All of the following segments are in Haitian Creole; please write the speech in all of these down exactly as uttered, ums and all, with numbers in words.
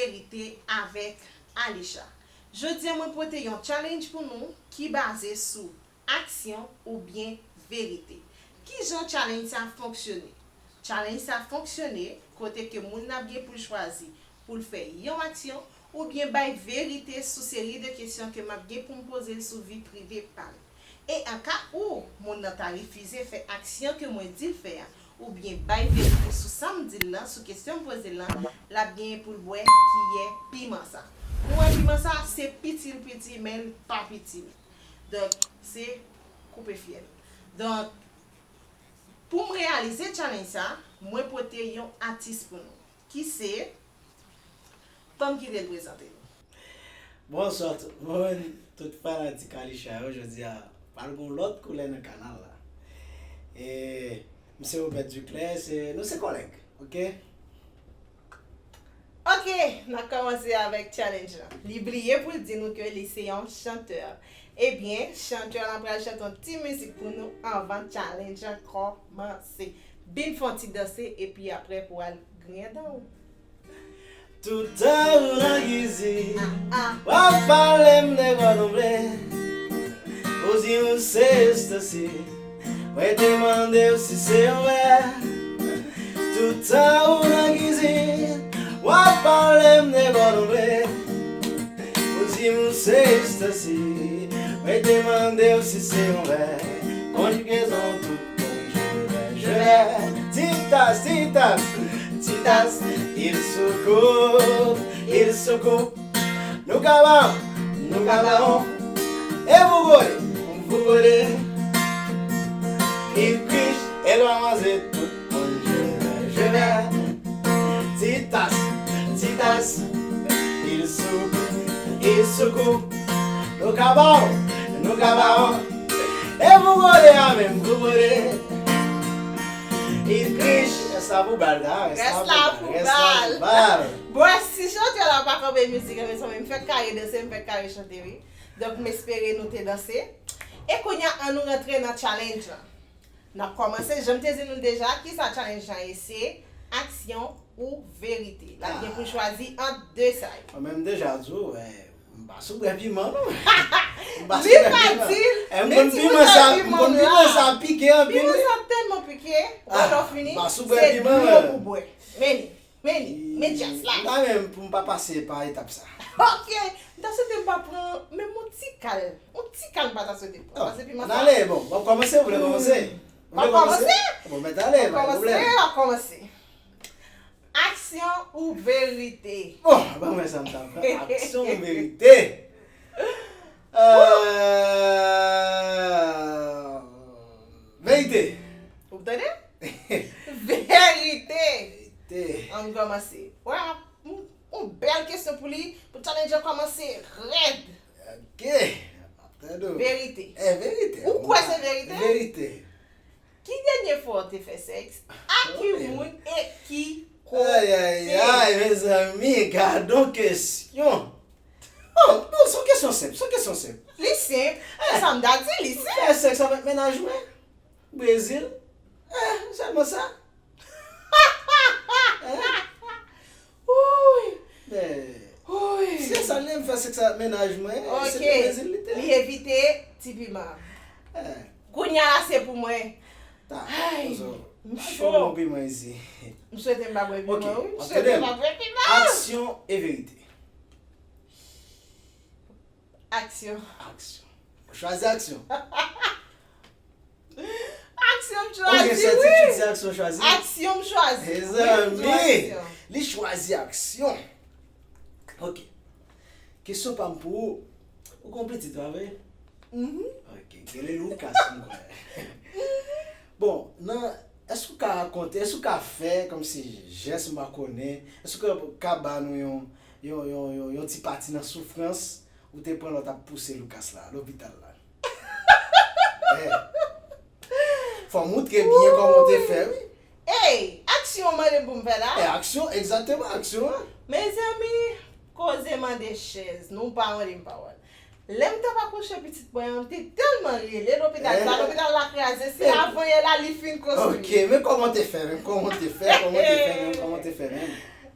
Verite avèk Alisha. Jodi a mwen pote yon challenge pou nou ki baze sou aksyon oubyen verite. Kijan challenge sa fonksyone? Challenge sa fonksyone kote ke moun nan ap gen pou l chwazi pou l fè yon aksyon oubyen bay verite sou seri de kesyon ke m ap gen pou m poze l sou vi prive pa l. E an ka ou moun nan ta refize fè aksyon ke mwen di l fè a, oubyen bay verite sou sa m di l lan, sou kesyon m poze l lan, l ap genyen pou l bwè kiyè piman sa. Nou wè piman sa, se piti l piti, men l pa piti. Donk, se koupe fyèl. Donk, pou m reyalize challenge sa, mwen pote yon atis pou nou, ki se, ban m kite l prezante nou. Bonswa tout moun, tout fanatik Alisha yo, jodi a pral gon lòt koulè nan kanal la. E, m se Robert Duclair, se, nou se kòlèg, oke? Ok, n ap kòmanse avèk challenge lan. Li bliye pou l di nou ke li se yon chantè. Ebyen, chantè lan pral chante yon ti mizik pou nou anvan challenge lan kòmanse. Bin fè yon ti danse, epi aprè pou al griyen dan w. Toutan ou nan kizin, w ap pale m de kòdonble. Ou di ou se Estacy, mwen te mande w si se yon vè. Toutan ou nan kizin, w ap pale m de kòdonble. Ou di m ou se Estacy, mwen te mande w si se yon vè. Konjigezon tout konjigezon. Je vais, ti tas, ti tas, ti tas, il secoue, il secoue. Nou ka ba, nou ka ba, e bougole, bougole. Il crie, e lwa manze tout konjigezon. Je vais, ti tas, ti tas, il secoue, il secoue. Nou ka ba, nou ka ba, e bougole a menm, bougole. Il crie, rès la pou bal, da, rès la pou bal, rès la pou bal. Bon, si chantè la pa kanpe mizik an, mezanmi, m fèk kare danse, m fèk kare chante, wi. Donk, m espere nou te danse. E kounye a, ann nou rantre nan challenge lan. N ap kòmanse, jan m te di nou deja, kisa challenge lan ye, se aksyon ou verite. L ap gen pou l chwazi ant de sa yo. Mwen menm deja di w, eh, m pa sou bwè piman, non. M pa sou bwè piman. Li pa di l, eh, m konn piman sa, m konn piman sa pike anpil, wi. Piman sa tèlman pike, lè w fini, se dlo pou bwè. Men li. Men li, men djaz la. M ta renmen pou m pa pase pa etap sa. Ok, m ta swete m pa pran menm yon ti kal. Yon ti kal m pa ta swete pran. Paske piman sa. N ale, bon, w ap kòmanse, ou vle kòmanse? W ap kòmanse? Bon, mèt ale, pa gen pwoblèm. W ap kòmanse, w ap kòmanse. Aksyon ou verite? Bon, ban mwen sa m ta pran. Aksyon ou verite? Euh, verite. Ou tande? Verite. Verite. Ann kòmanse. Wè, yon, yon bèl kesyon pou li, pou challenge lan kòmanse rèd. Ok. Tande w. Verite. Eh, verite. Ou kwè se verite? Verite. Ki dènye fwa w te fè sèks? Ak ki moun e ki kote? Ay, ay, ay, mezanmi, gadon kesyon. Oh, bon, se yon kesyon senp, se yon kesyon senp. Li senp. Eh, sa m ta di, li senp. Fè sèks avèk mennaj mwen. Brezil. Eh, sèlman sa. Hein? Wouy! Men, wouy! Se sa l ye, m fè sèks ak mennaj mwen, se te Brezil li te. Li evite ti piman. Eh. Kounye a la, se pou mwen. Ay, m cho. M cho. M swete m pa bwè piman, wi. M swete m pa bwè piman. Aksyon e verite. Aksyon. Aksyon. Ou chwazi aksyon. Aksyon m chwazi, wi. Ok, sètitid se aksyon w chwazi. Aksyon m chwazi. Mezanmi, li chwazi aksyon. Ok. Kesyon pa m pou ou. Ou gon pitit, pa vre? Mhm. Ok, rele Lucas, m kwè. Bon, nan, èske ou ka rakonte, èske ou ka fè kòmsi jès m pa konnen, èske ou ka, ka ba nou yon, yon, yon, yon, yon ti pati nan soufrans ou te pran lè w t ap pouse Lucas la, lopital la? Eh. Fò w montre byen kòman w te fè, wi. Ey, aksyon w mande m pou m fè la? Eh, aksyon, egzakteman, aksyon an. Mezanmi, koze mande chèz, nou pa mande m pawòl. Lè m t ap akouche pitit mwen an, m te tèlman rele lopital sa, lopital la kraze, se avanyè la li fin konstwi. Ok, men kòman w te fè menm? Kòman w te fè? Kòman w te fè menm? Kòman w te fè menm?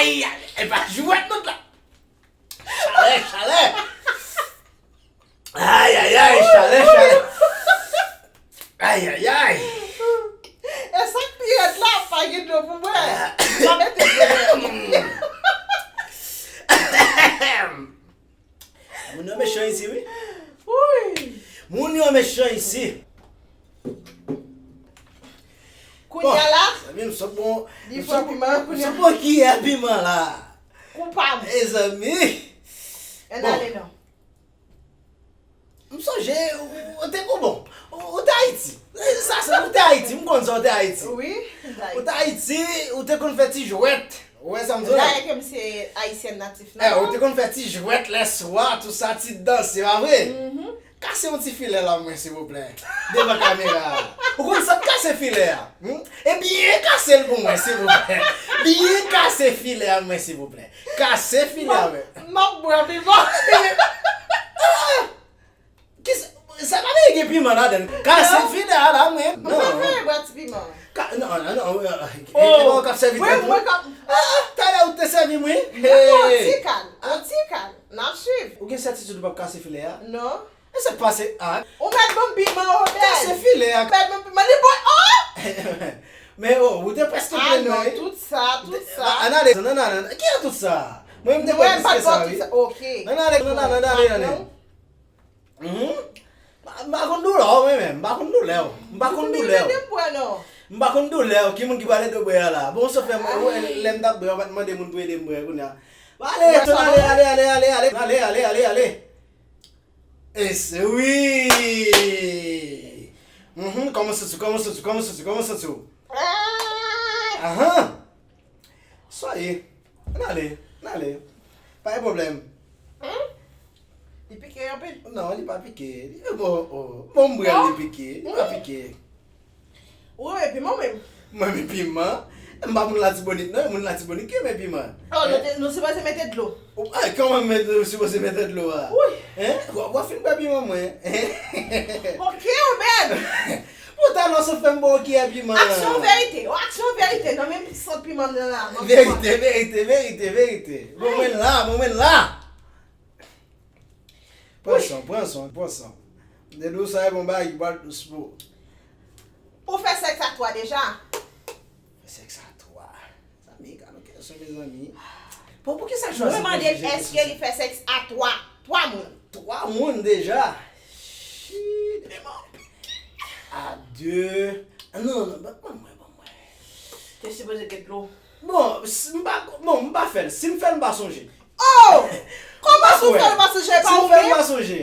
Ay, ay, e pa jwèt nou la. Chalè, chalè. Ay, ay, ay, chalè, chalè. Ay, ay, ay. E sa k pi rèd la, pa gen dlo pou bwè. Pa mete dlo. Moun yo mechan isi, wi. Moun yo mechan isi. Kounye a la, zanmi m, sot bon, li pran piman kounye a. Sot bon kiyè piman la. Koupab. Mezanmi. Ann ale non. M sonje, ou, ou te kou bon. Ou, ou te Ayiti. Sa, sa, ou te Ayiti. M konn sa, ou te Ayiti. Wi, m te Ayiti. Ou te Ayiti, ou te konn fè ti jwèt. Ou wè sa m di w la? Dayè ke m se ayisyèn natif nan. Eh, ou te konn fè ti jwèt lèswa, tout sa, ti danse, pa vre? Kase yon ti filè la mwen, silvouplè. Devan kamera a. Ou konn sa k kase filè a? Hmm? E byen kase l pou mwen, silvouplè. Byen kase filè a mwen, silvouplè. Kase filè a mwen. M ap bwè piman. Ah! Kisa, sa pa vle gen piman ladan l. Kase filè a la mwen. Non. Mwen pa vle bwè ti piman. Ka, non, non, non, e pa w k ap sèvi tèt ou. Mwen, mwen k ap. Ah, ah, talè ou te sèvi m, wi. Mwen, yon ti kal, yon ti kal. N ap swiv. Ou gen sètitid ou p ap kase filè a? Non. E sa k pase a? Ou mèt ban m piman, Obed. Kase filè a. Mèt ban m piman, li bon, oh! Men, oh, ou te prèske plen non, wi. Tout sa, tout sa. Ann ale, ann ale, ann ale. Ki an tout sa? Mwen, m te prèske sa, wi. Ann ale, ann ale, ann ale, ann ale. Mhm. M pa, m pa konn doulè w, mwen menm. M pa konn doulè w. M pa konn doulè w. M pa konn doulè w. Ki moun ki pral ede w bwè a la? Bon, sa fè mwen, lè m t ap bwè, w pa t mande moun pou ede m bwè kounye a. Ale, ale, ale, ale, ale, ale. Ale, ale, ale, ale. E se wi. Mhm, kòman w santi w, kòman w santi w, kòman w santi w, kòman w santi w? Ahan. Sa ye. Ann ale, ann ale. Pa gen pwoblèm. Hmm? Li pike anpil? Non, li pa pike. Li, bon, oh, bon, m bwè l, li pike. Li pa pike. Ou renmen piman menm? Mwen renmen piman. M pa moun Latibonit, non. Moun Latibonit ki renmen piman. Oh, nou te, nou sipoze mete dlo. Ou, ah, kòman mete, nou sipoze mete dlo a? Wi. Hein? W ap, w ap fin bwè piman mwen. Ok, Obed. Poutan non, sot fè m ba w kiyè piman. Aksyon verite, aksyon verite. Nan menm sant piman nan la. Verite, verite, verite, verite. Bon, mwen la, bon, mwen la. Pran san, pran san, pran san. De dous sa e bon bagay ki pral dous pou ou. Ou fè sèks a twa deja? Fè sèks a twa. Zanmi, gade yon kesyon, mezanmi. Bon, poukisa chwazi pou sijè kesyon sa? Mwen mande l èske li fè sèks a twa. Twa moun. Twa moun deja? Shit, men m anpil. A de. Non, non, non, ban mwen, ban mwen. Te sipoze gen dlo. Bon, si m pa, bon, m pa fè l. Si m fè l, m pa sonje. Oh! Kòman si w fè l, w pa sonje, e pa ou menm? Si m fè l, m pa sonje.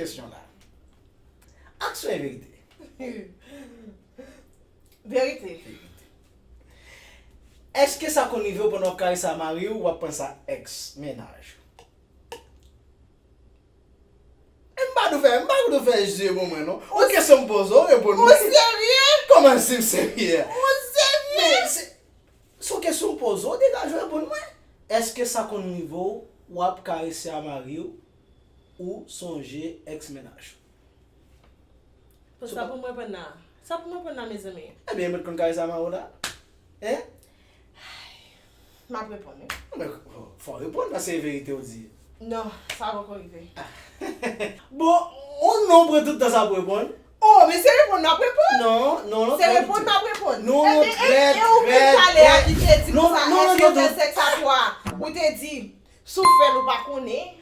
kesyon la. Aksyon e verite? Verite. Èske sa konn rive w pandan w ap karese a mari w, w ap panse a èks mennaj ou? E m pa dwe fè, m pa dwe fè zye pou mwen, non. Ou kesyon m poze w, reponn mwen. Ou serye? Kòman si m serye? Ou serye? Men se, se yon kesyon m poze w, degaje w reponn mwen. Èske sa konn rive w, w ap karese a mari w, ou sonje èks mennaj ou? Bon, sa pou mwen pran nan. Sa pou mwen pran nan, mezanmi. Ebyen, mwen konn karese a mari w la. Hein? M ap reponn, wi. Men, fò w reponn, paske se verite w di. Non, sa poko rive. Bon, ou non pran tout tan sa pou reponn? Oh, men se reponn n ap reponn. Non, non, non. Se reponn n ap reponn. Non, non, trè, trè, trè. Ebyen, e, e ou menm talè a ki te di konsa, èske w fè sèks a twa? Ou te di, si w fè l, ou pa konnen.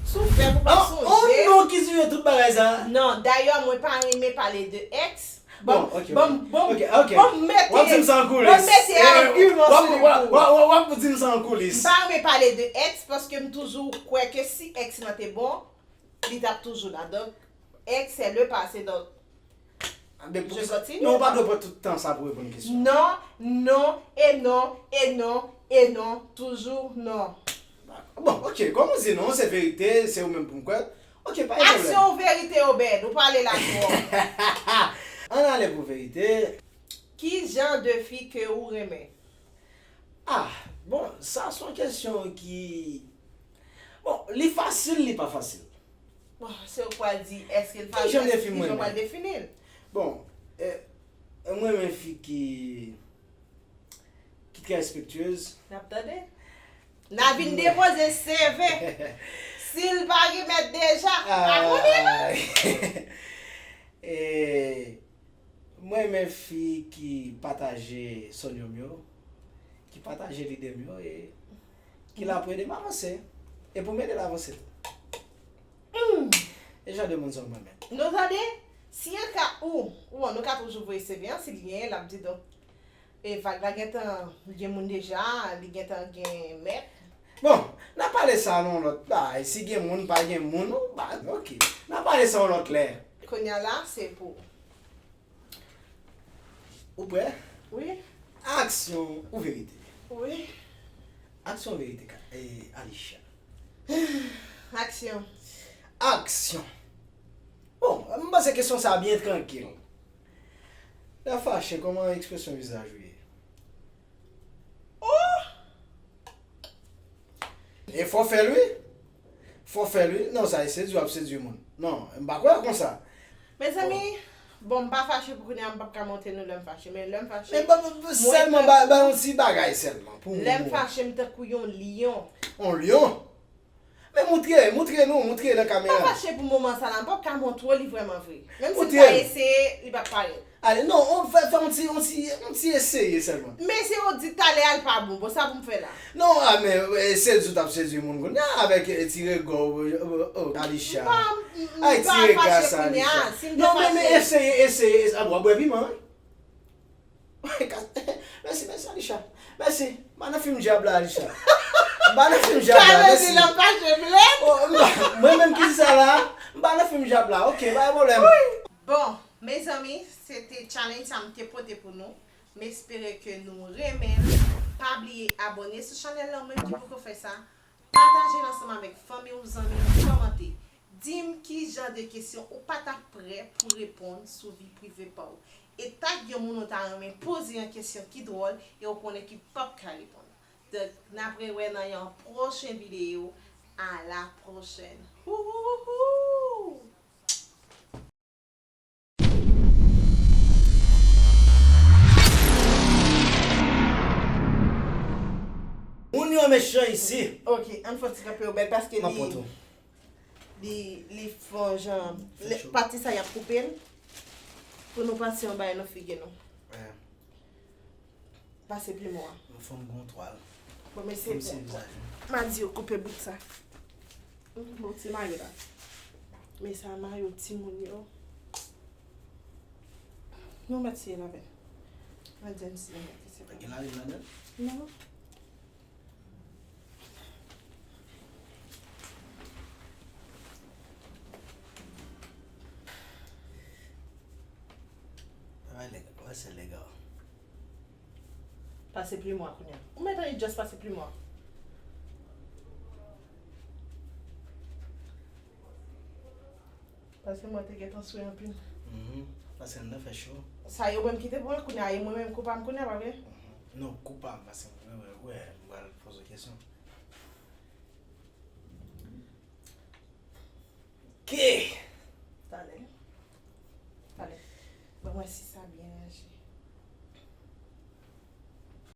Si w fè l, ou pa sonje. Oh, non, ki di tout bagay sa. Non, dayè, mwen pa renmen pale de èks. Bon, ok, ok. Bon, bon, ok, ok. Bon, mete, w ap di m sa an koulis. Bon, mete agiman sou li pou w. W ap, w ap, w ap di m sa an koulis. M pa renmen pale de èks paske m toujou kwè ke si èks lan te bon, li t ap toujou la. Donk, èks se le pase, donk, je continue. Non, ou pa dwe pran tout tan sa pou reponn kesyon. Non, non, e non, e non, e non, toujou non. Bon, ok, kòm ou di non, se verite, se ou menm pou m kwè. Ok, pa gen pwoblèm. Aksyon ou verite, Obed? Ou pale la twòp. Ann ale pou verite. Ki jan de fi ke ou renmen? Ah, bon, sa se yon kesyon ki, bon, li fasil, li pa fasil. Bon, se ou k pral di, èske l fasil, èske ki jan w pral defini l? Bon, eh, mwen renmen fi ki ki trè respektyez. N ap tande. N a vin depoze seve. Si l pa gen mèt deja, pa konnen non. E, mwen renmen fi ki pataje sònyòm yo, ki pataje lide m yo, e ki la pou ede m avanse. E pou m ede l avanse tou. E jan de moun sa mwen renmen. Nou tande? Si e ka ou, ou, nou ka toujou voye seve an, si li genyen, l ap di donk. E vag la gentan gen moun deja, li gentan gen mèt. Bon, n a pale sa nan yon lòt bagay. Si gen moun, pa gen moun, ou pa, ok. N a pale sa yon lòt lè. Kounye a la, se pou ou. Ou prè? Wi. Aksyon ou verite? Wi. Aksyon ou verite, Ka-, eh, Alisha? Aksyon. Aksyon. Bon, m panse kesyon sa a byen trankil. Lè fache, kòman ekspresyon vizaj ou ye? Oh! E fò fè l, wi. Fò fè l, wi. Non, sa e sedui, w ap sedui moun. Non, m pa kwè konsa. Mezanmi, bon, m pa fache pou kounye a, m p ap ka montre nou lè m fache, men lè m fache, men ba, ba, sèlman, ba, ba yon ti bagay sèlman, pou mwen. Lè m fache, m tankou yon lyon. Yon lyon? Men moutre, moutre nou, moutre nan kamera. Pa fache pou moman sa la, m p ap ka montre w li vrèman vre. Menm si m ta eseye, li p ap parèt. Ale, non, on fè, fè on ti, on ti, on ti eseye sèlman. Men si w di talè a l pa bon, bon, sa pou m fè la? Non, a, men, e, sedui w t ap sedui moun kounye a avèk, e, ti rega w, e, e, e, Alisha. M pa, m, m pa fache kounye a, si m te fache. Non, men, men eseye, eseye, eseye. A, w ap bwè piman, wi. Mèsi, mèsi, Alisha. Mèsi. M pa nan fim dyab la, Alisha. M pa nan fim dyab la, mèsi. Sa vle di lè m fache m lèd? Oh, m pa, mwen menm ki di sa la, m pa nan fim dyab la. Ok, pa gen pwoblèm. Bon, mezanmi, se te challenge sa m te pote pou nou. M espere ke nou renmen l. Pa bliye abòne sou chanèl la, ou menm ki poko fè sa. Pataje l ansanm avèk fanmi w, zanmi w, kòmante. Di m ki jan de kesyon ou pa t ap prè pou reponn sou vi prive pa w. E tag yon moun ou ta renmen poze yon kesyon ki dwòl e w konnen ki p ap ka reponn. Donk, n ap rewè nan yon pwochen videyo. À la prochaine. Houhouhou! Moun yo mechan isi. Ok, ann fè yon ti kanpe yo bèl paske li, li, li fè yon jan, pati sa y ap koupe l pou nou pase yon bagay nan figi nou. Pase plim ou a. Yon fanm gon twal. Bon, mesye, m a di yo koupe bout sa. Bon, ti mayo la. Men sa mayo timoun yo. Nou mèt siye l avè l. Mwen di m si mwen mete se Pa gen larim ladan l? Non. Travay legal, wè se legal. Pase pli mwa kounye a. Ou mèt annik just pase pli mwa. Pase mwa te gentan swe anpil. Mhm. Paske anndan fè cho. Sa yo menm ki te pran kounye a, e mwen menm kou pa m kounye a, pa vre? Mhm. Non, kou pa m, paske mwen, wè, wè, m pral poze w kesyon.